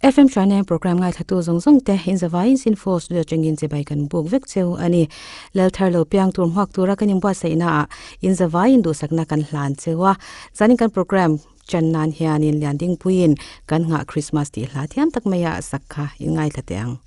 FM Channel program ngaithlatu zawng zawng te in zavaiin Sinfo studio atangin chibai kan buk vek cheu a ni. Lalthar lo piang tur hmuak tura kan inbuatsaihna ah in zavaiin duhsakna kan hlan cheu a. Zanin kan program chan nan hianin Liandingpuiin kan nghah Christmas tih hla thiam tak maia a sak kha in ngaithla teh ang.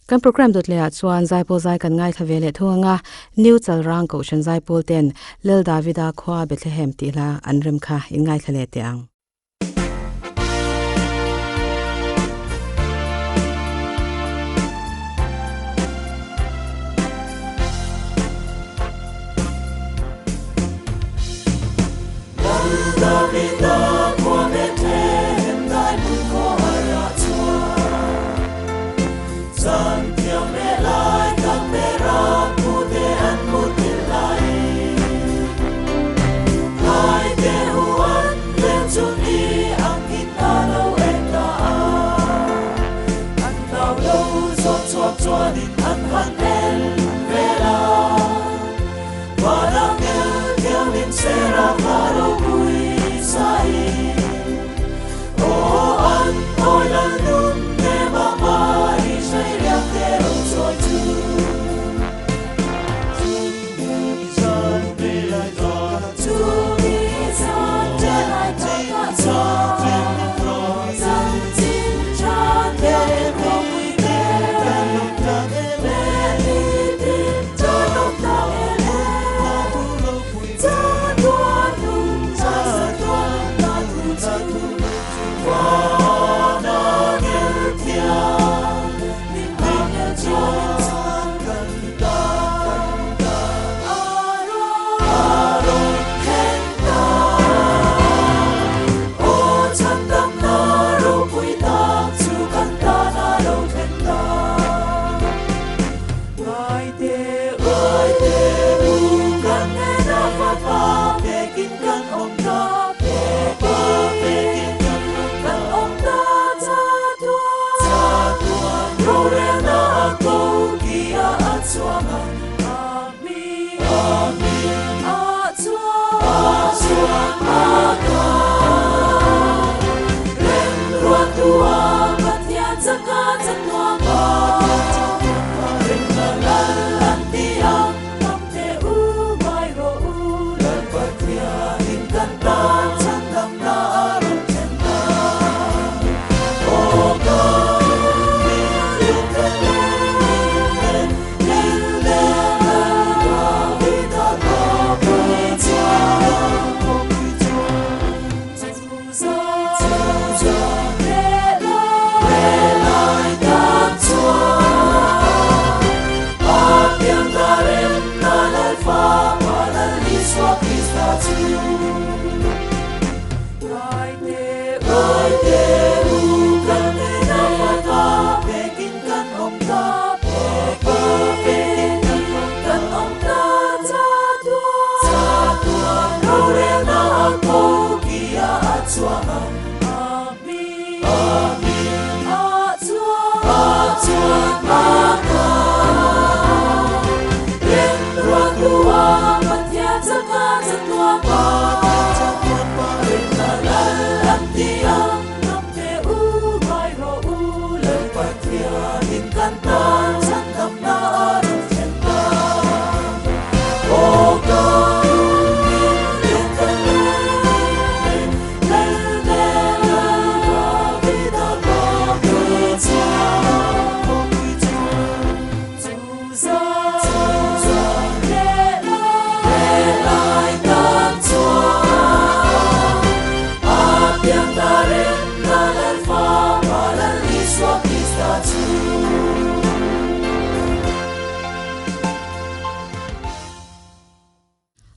Kan program dawt leh ah chuan Zaipawl zai kan ngaithla ve leh thung anga New Chalrang Kohhran Zaipawl ten Lal Davida khua Bethlehem tih hla an rem kha in ngaithla leh teh ang.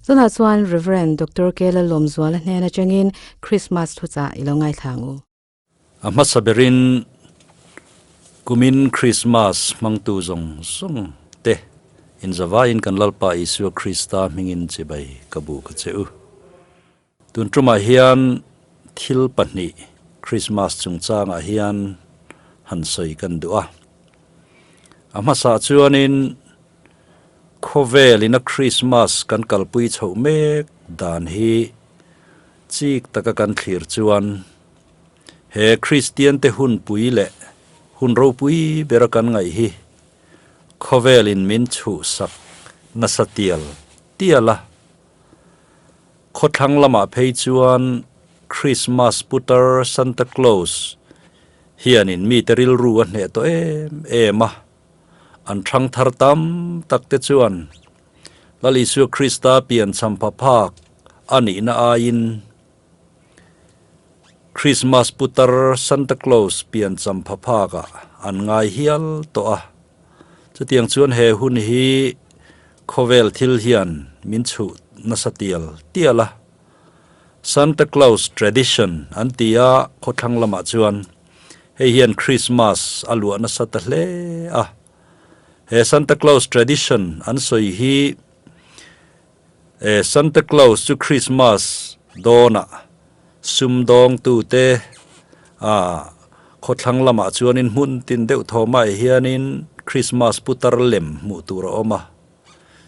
Tunah chuan Rev. Doctor Kela Lawmzuala hnen atangin Krismas thuchah i lo ngaithla ang u. A hmasa berin kumin Krismas hmangtu zawng zawng te inzavaiin kan Lalpa Isua Krista hmingin chibai ka bu ka che u. Tun tumah hian thil pahnih Krismas chungchangah hian han sawi kan duh a. A hmasa chuanin Khawvel ina Krismas kan kalpui chhoh mek dan hi chik taka kan thlir chuan he Kristian te hunpui leh hun ropui bera kan ngaih hi khawvel in min chhuhsak nasa tial tial a. Khawthlang lamah phei chuan Krismas putar Santa Claus hianin mite rilru a hneh tawh em em a. An thangthar tam tak te chuan Lal Isua Krista pian chhampha phak a nihna aiin Krismas putar Santa Claus pian champha phakah an ngai hial tawh a. Chutiang chuan he hun hi khawvel thil hian min chhuh nasa tial tial a. Santa Claus tradition an ti a, khawthlang lamah chuan hei hian Krismas a luah nasa ta hle a. He Santa Claus tradition an sawi hi E Santa Claus chu Christmas dawnah sumdawngtute a khawthlang lamah chuanin hmun tin deuh thaw mai hianin Christmas putar lem hmuh tur a awm a.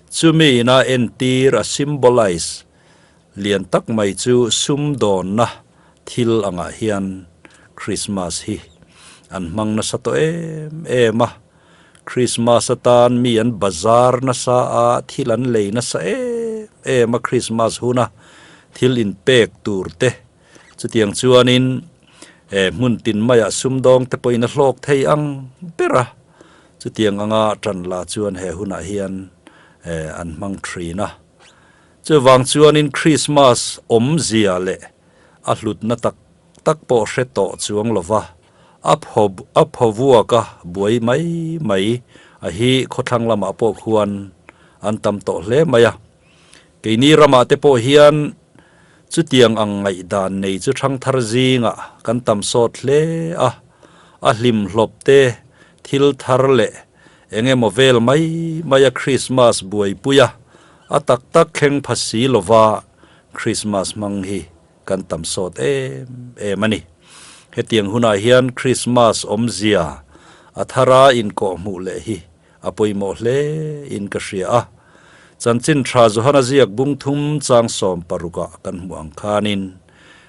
Chumi ina entir a symbolize lian tak mai chu sumdawnna thil angah hian Christmas hi an hmang nasa tawh em em a. Christmas atan mi an bazar nasa a, thil an lei nasa em em a Christmas huna thil inpek tur te. Chutiang chuanin eh hmun tin maiah sumdawng te pawhin a hlawk thei ang ber a, chutiang anga tan la chuan he hunah hian eh an hmang thin a. Chuvang chuanin Christmas awmzia leh a hlutna tak tak pawh hre tawh chuang lova, a phaw a phaw vuak a buai mai mai a hi khawthlang lamah pawh khuan an tam tawh hle mai a. Keini ramah te pawh hian chutiang ang ngaihdan nei chu thangthar zingah kan tam sawt hle a, a hlimhlawp te, thil thar leh eng emaw vel mai mai a Krismas buaipui a, a tak tak thleng pha si lova Krismas hmang hi kan tam sawt em em a ni. Hetiang hunah hian Krismas awmzia a thara inkawhhmuh leh hi a pawimawh hle in ka hria a. Chanchin tha Johana ziak bung thum chang sawm parukah kan hmuh ang khanin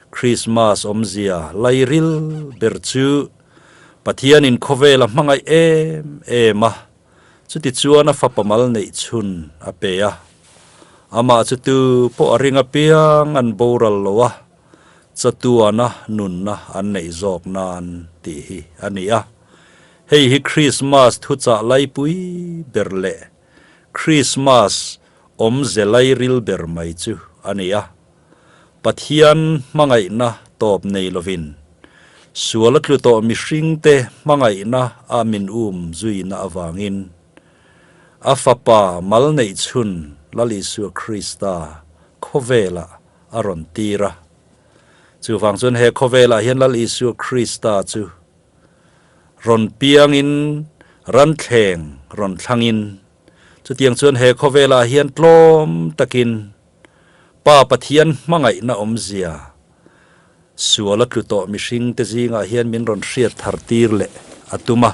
Krismas awmzia lairil ber chu Pathianin khawvel a hmangaih em em a, Chutichuan a fapa mal neih chhun a pe a, amah chu tu pawh a ring apiang an boral lo a, chatuana nunna an neih zawk nan tih hi a ni a. Hei hi Krismas thuchah laipui ber leh Krismas awmze lairil ber mai chu a ni a. Pathian hmangaihna tawp nei lovin, sual a tlu tawh mihringte hmangaihna a min um zuina avangin, a Fapa mal neih chhun Lal Isua Krista khawvelah a rawn tir a. Chuvang chuan he khawvelah hian Lal Isua Krista chu rawn piangin, ranthleng rawn thlangin, chutiang chuan he khawvelah hian tlawm takin, Pa Pathian hmangaihna awmzia sual a tlu tawh mihringte zingah hian min rawn hriat thar tir leh a tum a.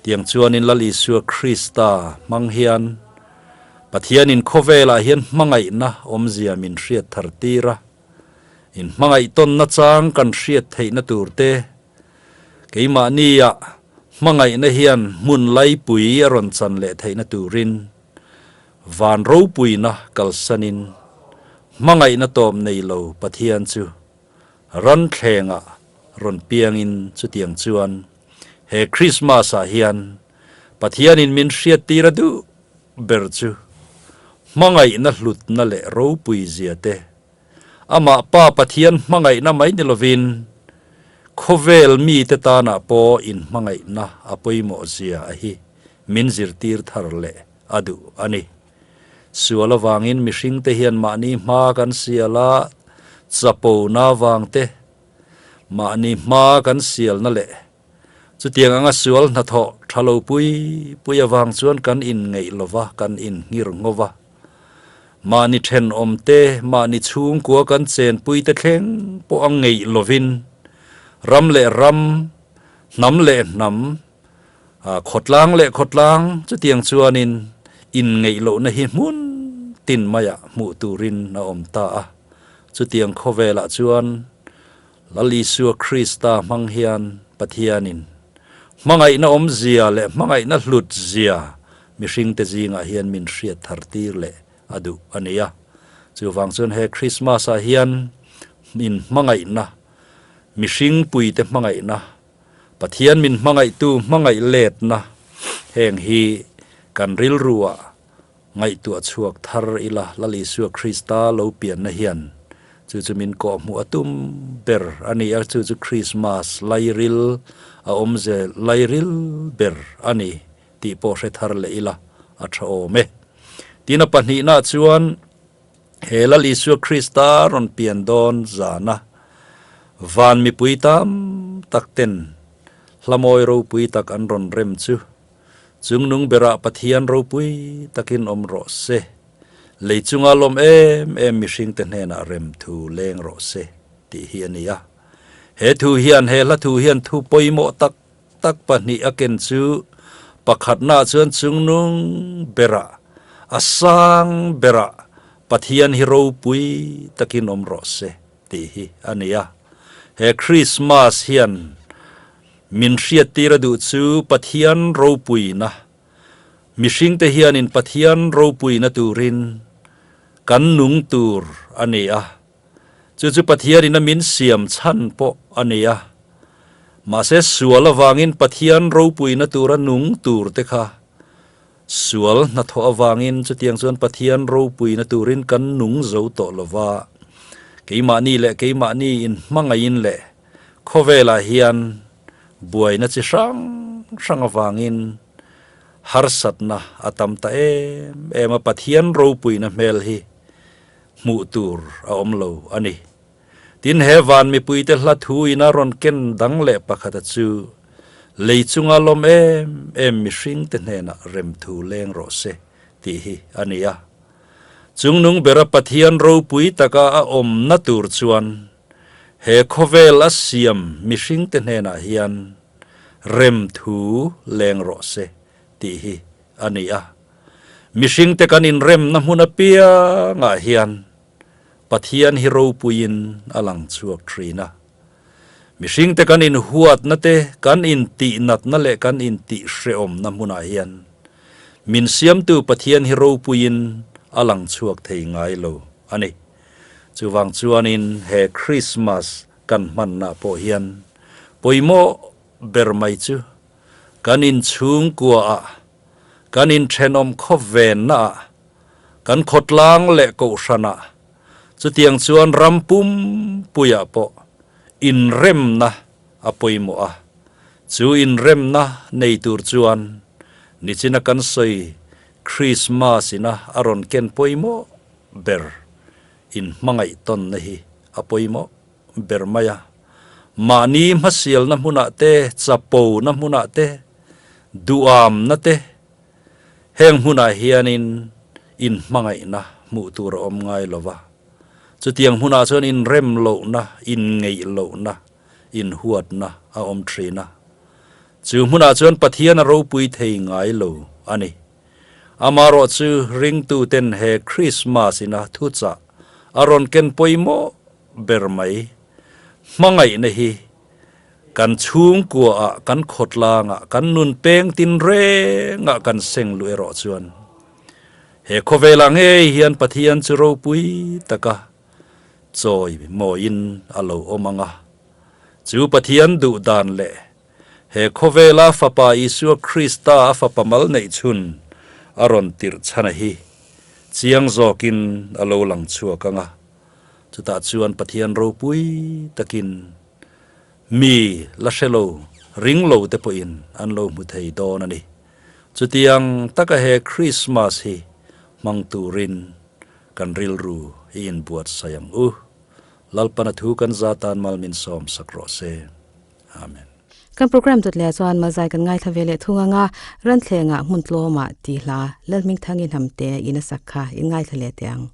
Tiang chuanin Lal Isua Krista hmang hian Pathianin khawvelah hian hmangaihna awmzia min hriat thar tir a. Inhmangaih tawnna chang kan hriat theihna turte keimahnia hmangaihna hian hmun laipui a rawn chan leh theihna turin Van ropuina kalsanin hmangaihna tawp nei lo Pathian chu ranthlengah rawn piangin chutiang chuan he Krismas-ah hian Pathianin min hriattir a duh ber chu hmangaihna hlutna leh ropui zia te, amah Pa Pathian hmangaihna mai ni lovin khawvel mite tanah pawh inhmangaihna a pawimawh zia a hi min zirtir thar leh a duh a ni. Sual avangin mihringte hian mahni hma kan sial a, chapona vangte, mahni hma kan sialna leh chutiang anga sual hnathawh tha lo pui pui avang chuan kan inngeih lo va, kan innghir ngho va. Mahni thenawmte, mahni chhungkua kan chenpuite thleng pawh a ngeih lovin ram leh ram, hnam leh hnam, Khawtlang leh khawtlang chutiang chuanin inngeih lohna hi hmun tin maiah hmuh turin a awm ta a. Chutiang khawvelah chuan Lal Isua Krista hmang hian Pathianin hmangaihna awmzia leh hmangaihna hlutzia mihringte zingah hian min hriat thar tir leh a duh a ni a. Chuvang chuan he Krismas-ah hian inhmangaihna, mihringpuite hmangaihna, Pathian min hmangaihtu hmangaih letna Heng hi kan rilruah ngaihtuah chhuak thar ila Lal Isua Krista lo pianna hian chu chu min kawhhmuh a tum ber a ni a, chu chu Krismas lairil a awmze lairil ber a ni tih pawh hre thar leh ila a tha awm e. Tin a pahnihnaah chuan he Lal Isua Krista rawn pian dawn zana van mipui tam tak ten hlamawi ropui tak an rawn rem chu Chungnung berah Pathian ropui takin awm rawh se. Lei chunga lawm em em mihringte hnenah rem thu leng rawh se tih hi a ni a. He thu hian he hla thu hian thu pawimawh tak tak pahnih a ken chu pakhatnaah chuan chungnung berah, a sang berah Pathian hi ropui takin awm rawh se tih hi a ni a. He Krismas hian Min hriattir a duh chu Pathian ropuina. Mihringte hianin Pathian ropuina turin kan nung tur a ni a. Chu chu Pathianin a min siam chhan pawh a ni a. Mahse sual avangin Pathian ropuina tura nung tur te kha sual hnathawh avangin chutiang chuan Pathian ropuina turin kan nung zo tawh lova. Keimahni leh keimahni inhmangaihin leh Khawvelah hian buaina chi hrang hrang avangin harsatna a tam ta em em a, Pathian ropuina hmel hi hmuh tur a awm lo a ni. Tin, he van mipuite hla thu ina rawn ken dang leh pakhata chu lei chunga lawm em em mihringte hnenah rem thu leng rawh se tih hi a ni a. Chungnung bera Pathian ropui taka a awmna tur chuan He khawvel a siam mihringte hnenah hian rem thu leng rawh se tih hi a ni a. Mihringte kan inremna hmun apiangah hian Pathian hi ropuiin a lang chhuak thin a. Mihringte kan inhuatna te, kan intihnatna leh kan intihhrehawmna hmunah hian min siamtu Pathian hi ropuiin a lang chhuak thei ngai lo a ni. Chuvang chuanin he Krismas kan hmanna pawh hian pawimawh ber mai chu kan inchhungkuaah, kan inthenawm khawvennaah, kan khawtlang leh kohhranah, chutiang chuan ram pumpuiah pawh inremna a pawimawh a. Chu inremna nei tur chuan nichina kan sawi Krismas ina a rawn ken pawimawh ber in hmangaih tawnna hi a pawimawh ber mai a. Mahni hmasialna hmunah te, chapona hmunah te, duhamna te, heng hmunah hianin inhmangaihna hmuh tur a awm ngai lo va. Chutiang hmunah chuan inrem lohna, inngeih lohna, inhuatna a awm thin a. Chu hmunah chuan Pathian a ropui thei ngai lo a ni. Amarawh chu ringtuten he Krismas ina thuchah a rawn ken pawimawh ber mai. Hmangaihna hi kan chhungkuaah, kan khawtlangah, kan nun peng tinrengah kan seng luh erawh chuan he khawvelah ngei hian Pathian chu ropui taka chawi mawiin a lo awm ang a. Chu Pathian duh dan leh He khawvela Fapa Isua Krista a Fapa mal neih chhun a rawn tirh chhan a hi chiang zawkin a lo lang chhuak ang a, chutah chuan Pathian ropui takin mi la hre lo, ring lo te pawhin an lo hmu thei dawn a ni. Chutiang taka he Krismas hi hmang turin kan rilru i inbuatsaih ang u. Lalpana thu kan za tan mal min sawm sak rawh se. Amen. Kan program dawt leh chuan Malzai kan ngaithla ve leh thung anga Ranthlengah hmun tlawmah tih hla Lalhmingthangi hnamte in a sak kha in ngaithla leh teh ang.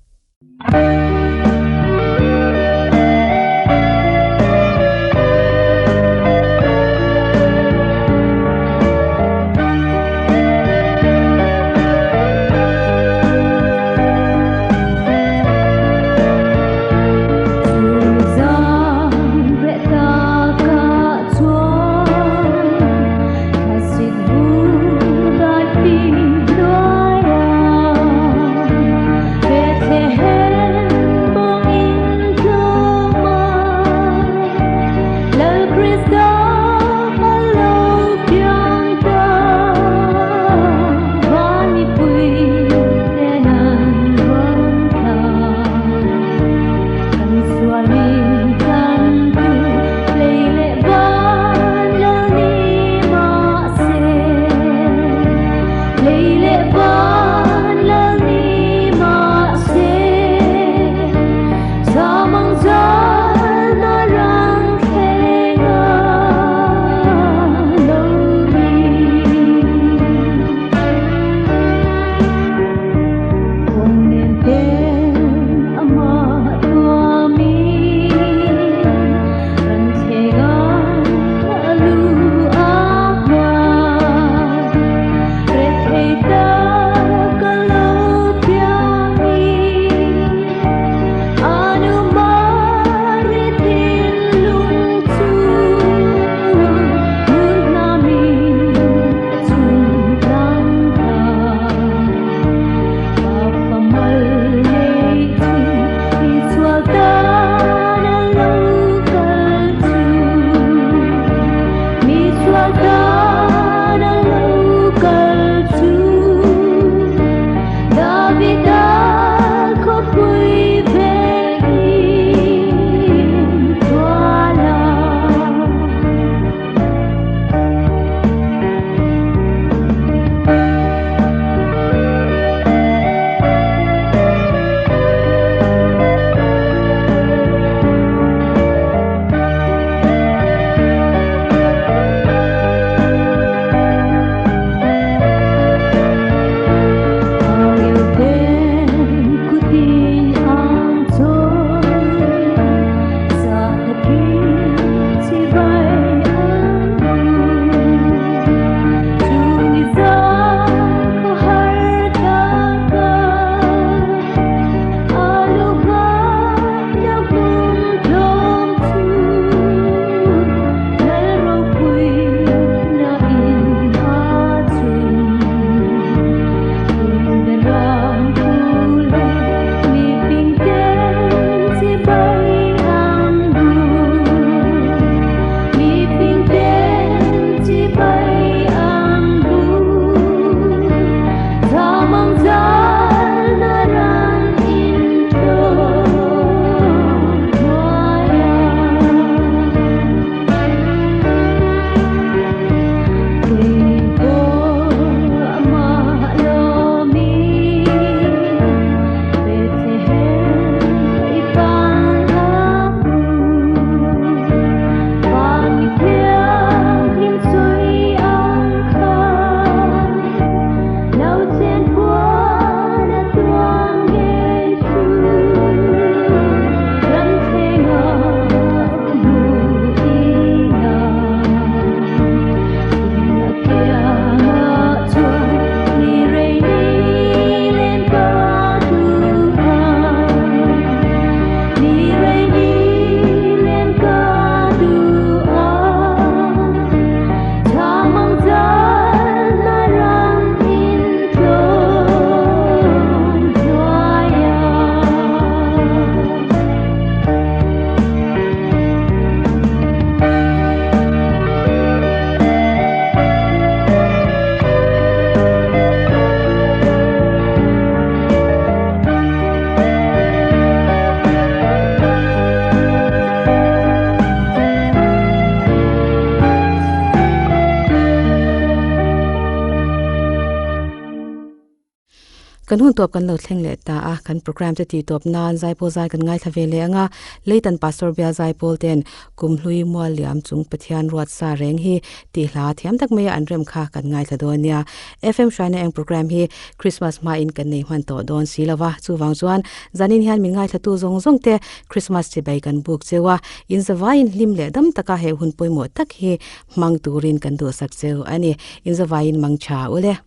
Kan hun tawp kan lo thleng leh ta a, kan programme te tih tawp nan Zaipawl zai kan ngaithla ve leh ang a, Leitan Pastor Bial Zaipawl ten Kumhlui Mual Liam Chung Pathian Ruat Sa Reng hi tih hla thiam tak maia an rem kha kan ngaithla dawn nia. FM Hraina Eng programme hi Christmas hmain kan nei hman tawh dawn si lo va, chuvang chuan zanin hian min ngaithlatu zawng zawng te Christmas chibai kan buk cheu a, in zavaiin hlim leh dam taka he hun pawimawh tak hi hmang turin kan duhsak cheu a ni. In zavaiin mang tha ule.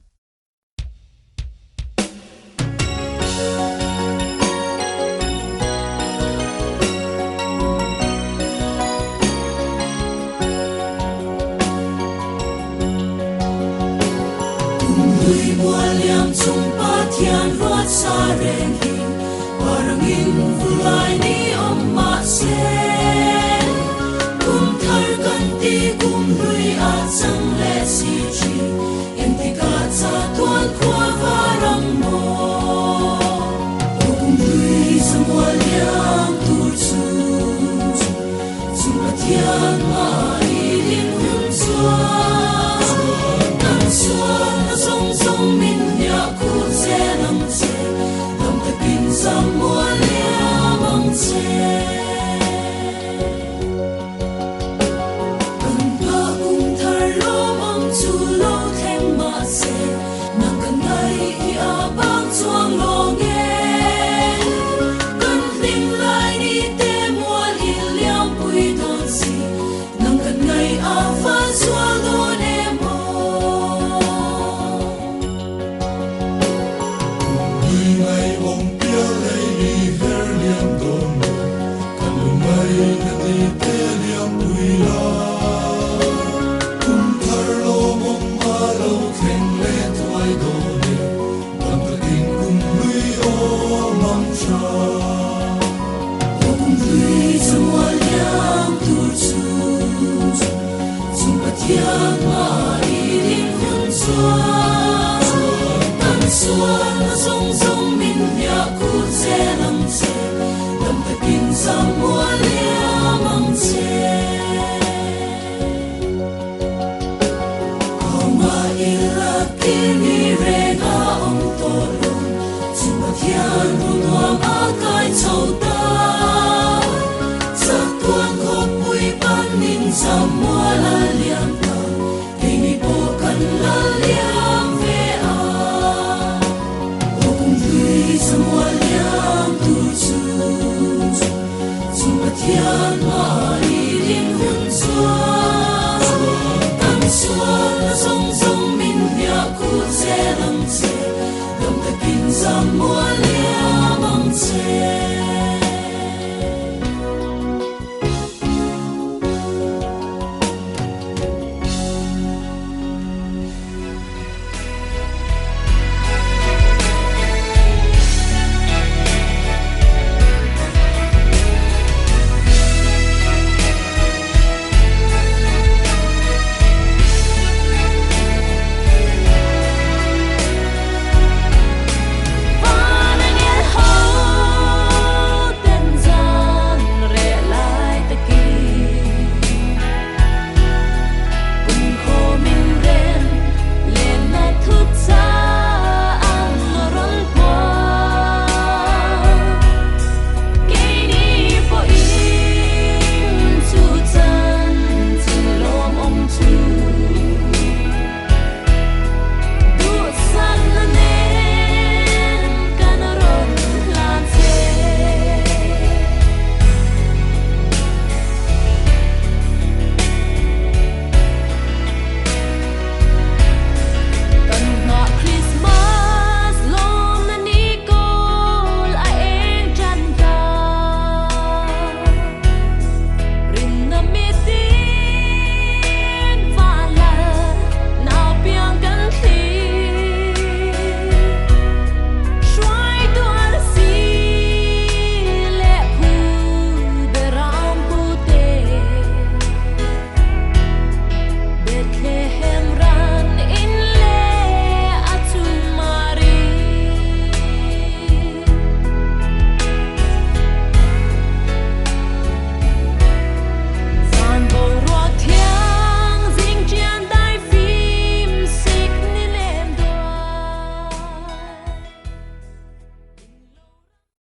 Parangin vulai ni om ma se.